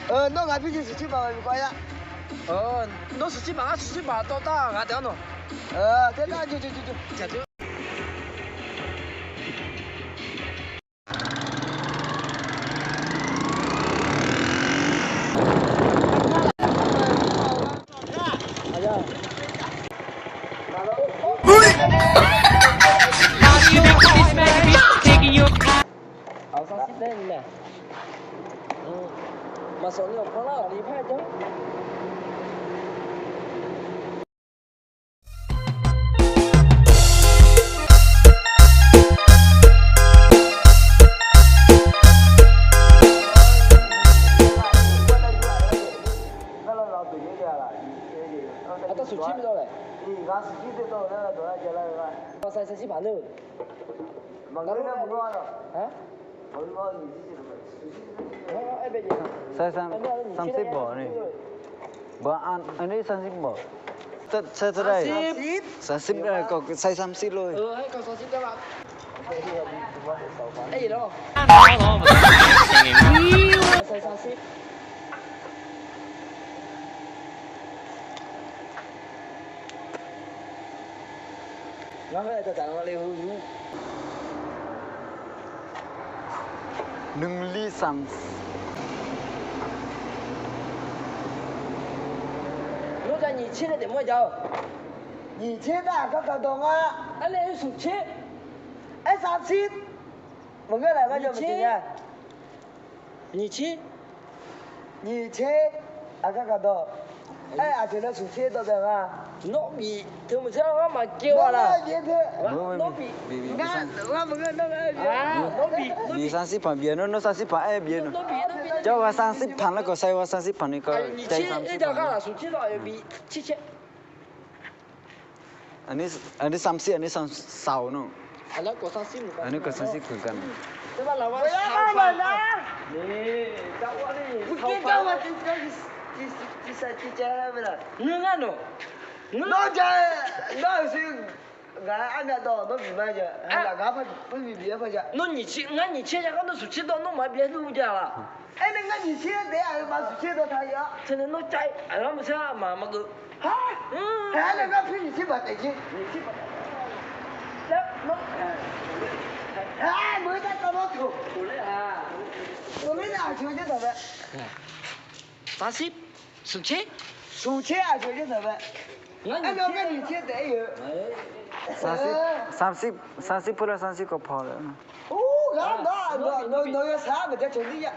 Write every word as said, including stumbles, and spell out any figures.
Nawr ghaq pyur jeq smq tser baq maqbi kawv-a. Nawr smq tser baq, ngar smq tser baq tawv tar ghaq taef-anr nawq. Taef nar jov jov jov jov. Maqsawf ni awq panlar ghaq li par jar. Aqtaf smq tser bi dawv laer. Sai, sai, sai, shir paq nar. Sai, sai, samshir bawq ni. Bawq, aqnir samshir bawq. Sai, sai, samshir. Samshir, sai, samshir lor. Ngar khoer-aq, daqdaq nga le heu. Nuili sam. Nawr ja nyiq tser nae daefmawr ja-awq. Nyiq tser nar aqgar gaq dawq nga. Aer nae smq tser. Aer samshir. Maqngeur laf ngar jawr maqjeq nya. Nyiq tser. Nyiq tser. Aqgar gaq dawq. Aer aqjeq nae smq tser dawq bae nga. Nawr bif teu maqtser ngar maqjav-a laf. Nawr bif. Nawr bif. Bif samshir paq bif-a nawr, nawr samshir paq aer bif-a nawr. Jawr ghaq samshir paq nar kawq sai ghaq samshir paq ni kawq. Nyiq tser aer ja gar laf smq tser dawq aqyawf bif tser tser. Aqnir samshir, aqnir sam-, saq-awq nawr. Aqnir kawq samshir paq gar nae. Nawr nyiq tser, ngar nyiq tser ja gar nawr smq tser dawq nawr maqbif-a dur ja laf. Aer nae ngar nyiq tser daef-aq, heu maq smq tser dawq taq ya. Teunae nawr cav-ir aqlar maqtser maq maqgeuf. Aer nae ngar pyur nyiq tser baq taef jir. Meuq-eu tar tawv lawr toq. Toq ler nae aqjox jir dawq mae. Smq tser, smq tser aqjox jir dawq mae. Aer nae ngar nyiq tser taef-ir-eu. Samshir paq lar samshir kawv paq laer. Ur, ghaq nawr, nawq yawsaq-a maqjav cawq nir ya.